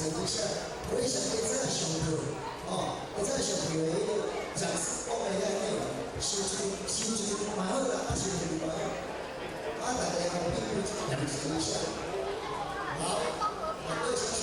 承一下，回想會早上課，哦，會早上課的彼个講師講的遐內容，心情心情嘛好啦，啊，心情嘛好，啊，大家後邊養成一下。好，各位同學，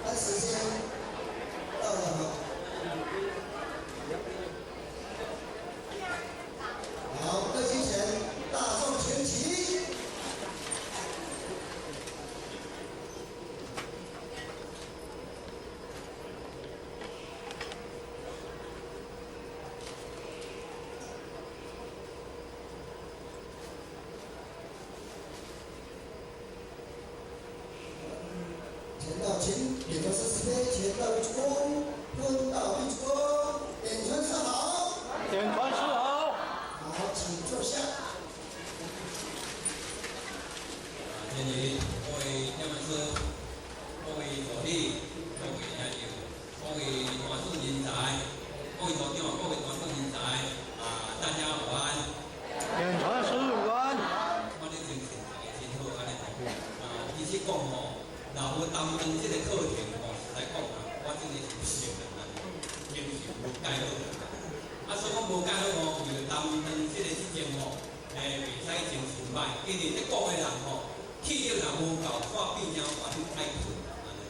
那時間到了哈。好，各位同學，大眾全齊。前到前，點傳師慈悲，前到一鞠躬，蹲到一鞠躬，點傳師好。點傳師好。好，請坐下。謝謝各位天文師、各位助理、各位聽眾、各位團隊人才、各位組長、各位團隊人才，啊，大家午安。點傳師午安。我咧精神大家真好，按呢吼。啊，其實講吼，若有擔當這個課程吼，實在講啊，我真的是不熟的，真是無蓋好。啊，所以講無蓋好吼，為了擔當這個事情吼，袂使精神歹，因為這講的人吼，氣力若無夠，煞變成我去太困按呢。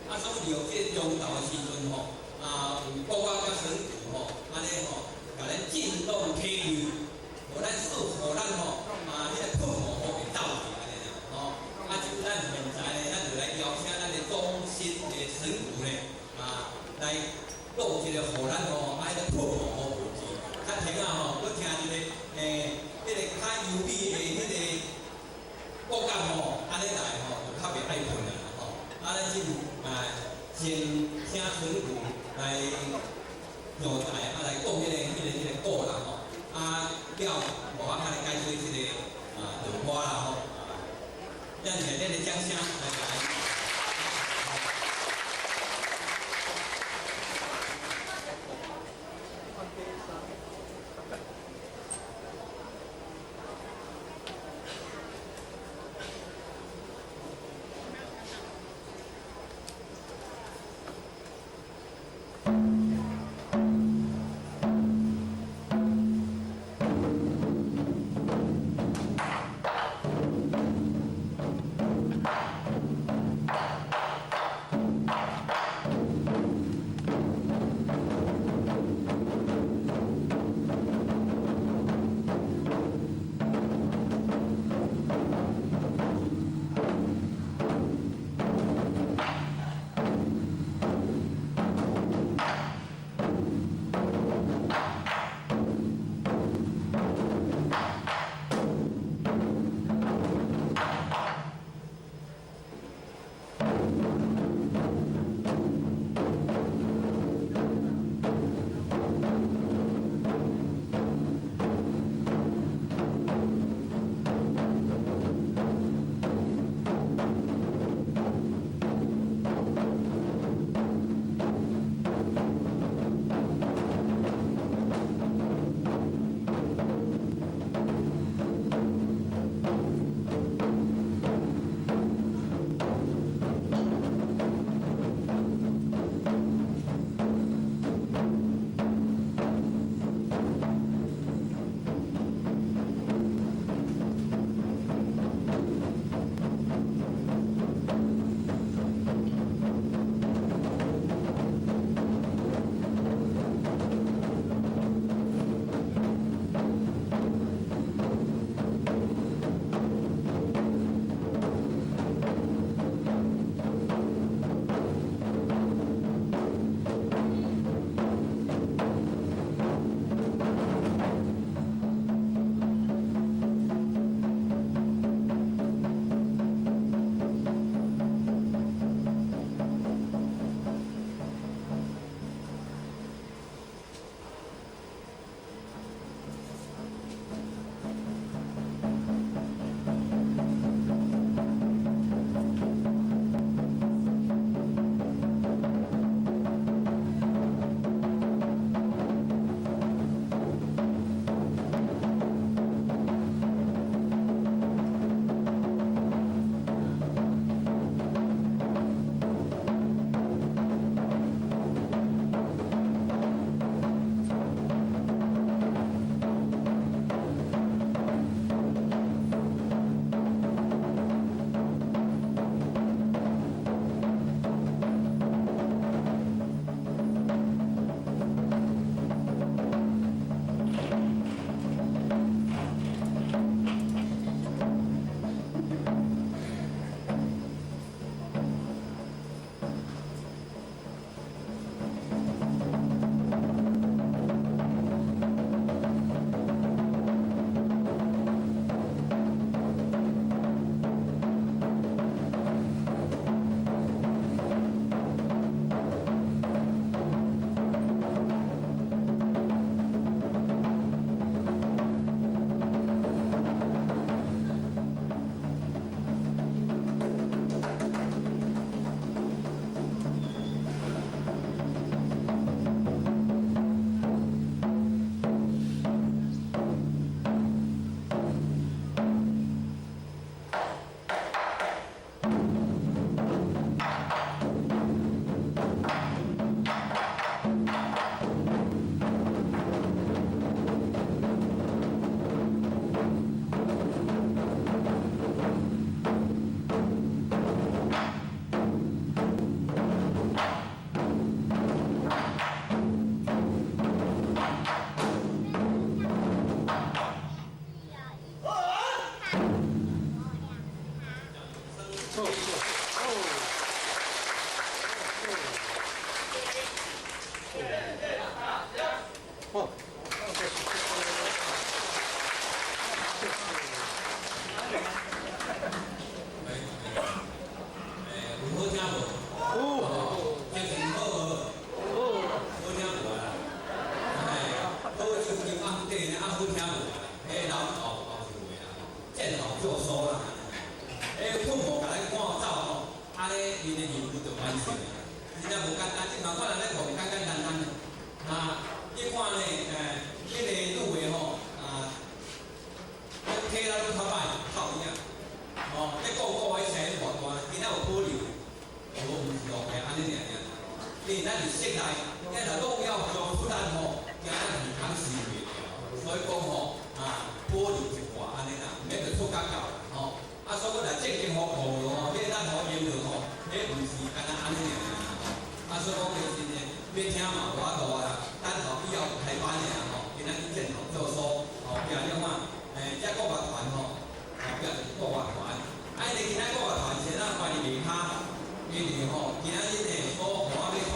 啊，所以利用這個中晝的時陣吼，啊，有國樂佮神鼓吼，按呢吼，共咱震動體力，予咱舒予咱吼，啊，彼個困吼，袂走去按呢啦，吼。啊，就咱現在呢，咱就來邀請咱的中心的神鼓呢，啊，來講一個，予咱吼，啊，彼個困吼無去。較停啊吼，閣聽一個，彼個較優美的彼個國樂吼，按呢來吼，就較袂愛睏啊吼。啊，咱這啊，先請神鼓來上台，啊，來講彼個鼓啦吼。啊，了，無我較來解說這個啊，道歌啦吼。咱熱烈的掌聲來來。 Thank 好。有好聽無？有。精神好無？有。好聽無啊？哎，好手機放底呢，啊好聽無啊？彼老老老實話啦，見好就收啦。哎，困無共咱趕走吼，按呢𪜶的任務就完成啦。真正無簡單，這嘛看人咧講簡簡單單的。啊，你看呢？彼個女的吼，啊，體力攏較歹，透影。哦，咧個個彼聲偌大，今仔有保留，無毋是落的按呢爾爾。因為咱佇室內，你若弄了上出力吼，驚咱耳孔收袂牢，所以講吼，啊，保留一寡按呢啦，毋免著出甲夠啦吼。啊，所以講若正經予顧落吼，彼咱予用落吼，彼毋是干焦按呢爾爾吼。啊，所以講其實呢，欲聽嘛無法度啊，等候以後開班的啦吼，今仔日見好就收，吼，後壁你看，這國樂團吼，後壁就是國樂團。啊，因為今仔國樂團先咱排佇下跤，因為吼，今仔日呢，所予我欲講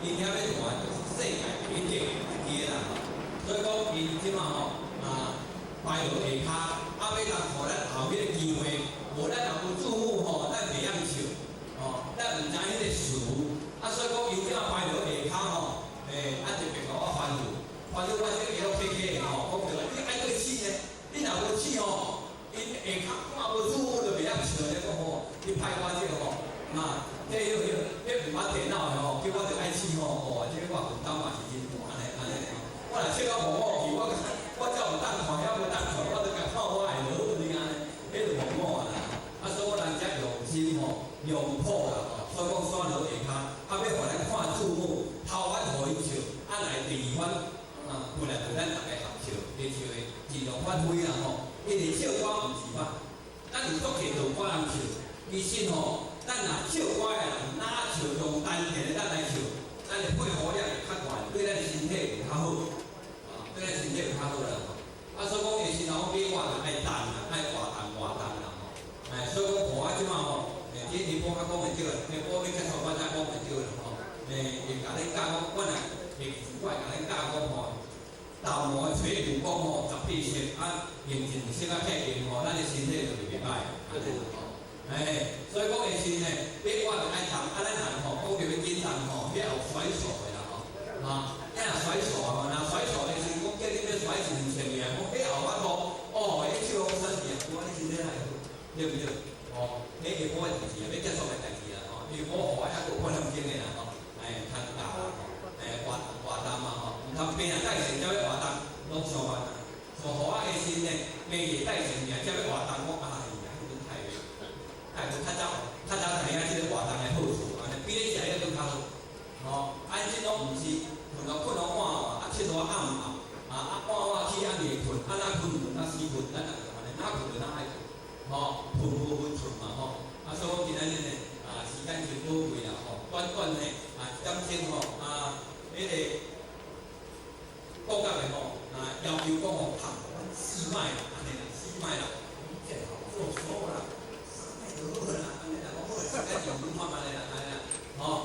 ，𪜶遐欲彈就是世界第一一支啦。所以講，𪜶這馬吼啊排落下跤，啊，欲通予咱後彼個機會，無咱若無注目吼，咱袂曉唱，吼，咱毋知彼個詞，啊，所以講𪜶這馬排落下跤吼，啊特別予我吩咐，吩咐我這個會客氣的吼，講著你愛閣試呢，你若無試吼，𪜶下跤看無注目就袂曉唱咧，講吼，你派我這個吼，啊，這彼彼彼毋捌電腦的吼，叫我著愛試吼，哦，這個我負擔嘛是真大呢，按呢吼。我若笑到無我去，我我才有當看，遐無當看，我就共看我會落，你按呢，彼就無我啦。啊，所以我人遮用心吼，用苦啦吼，所以講煞落下跤，啊，欲予咱看字幕，頭番予𪜶笑，啊來第二番啊，過來對咱逐家合唱，會笑的盡量發揮啦吼。因為唱歌毋是歹，咱有足濟道歌通唱，其實吼，咱若唱歌的人，若唱用丹田的咱來唱，咱的肺活量會較懸，對咱的身體會較好，啊，對咱身體會較好啦吼。啊，所以講下時候講比我就愛動啦，愛活動活動啦吼。哎，所以講我這馬吼，這下晡較講會著啦，下晡欲結束我才講會著啦吼。會共恁教講，我若會我會共恁教講吼，豆毛的揣牛講吼，18式啊，用一兩式啊，起用吼，咱的身體就會袂歹。對對吼。哎，所以講下時呢，比我就愛動，啊，咱人吼講著欲緊動吼，遐有甩手的啦吼，啊，你若甩手啊，若甩手的時，講叫你欲甩一兩千個，講遐有法度，哦，彼手攏酸去啊，我你身體哪會好？對毋對？哦，彼下晡的代誌啊，欲結束的代誌啦吼，下晡予我抑閣有半點鐘的啦吼，哎，通教啦吼，哎，活動活動嘛吼，毋通病啊帶線才欲活動，攏相反啊。像予我下身呢，病會帶線爾才欲活動，講哎呀，彼陣太袂，太無較早較早知影這個活動的好處，按呢比咧食藥閣較好。吼，按這攏毋是，睏予睏予晚晚，啊佚佗暗暗，啊啊晚晚起啊夜睏，啊哪睏就哪死睏，咱人就按呢，哪睏就哪愛睏，吼，睏無分寸嘛吼。啊，所以講今仔日呢，啊時間真寶貴啦吼，短短呢啊一點鐘吼，啊彼個國家的吼啊要求講吼，讀四擺啦，按呢啦，四擺啦。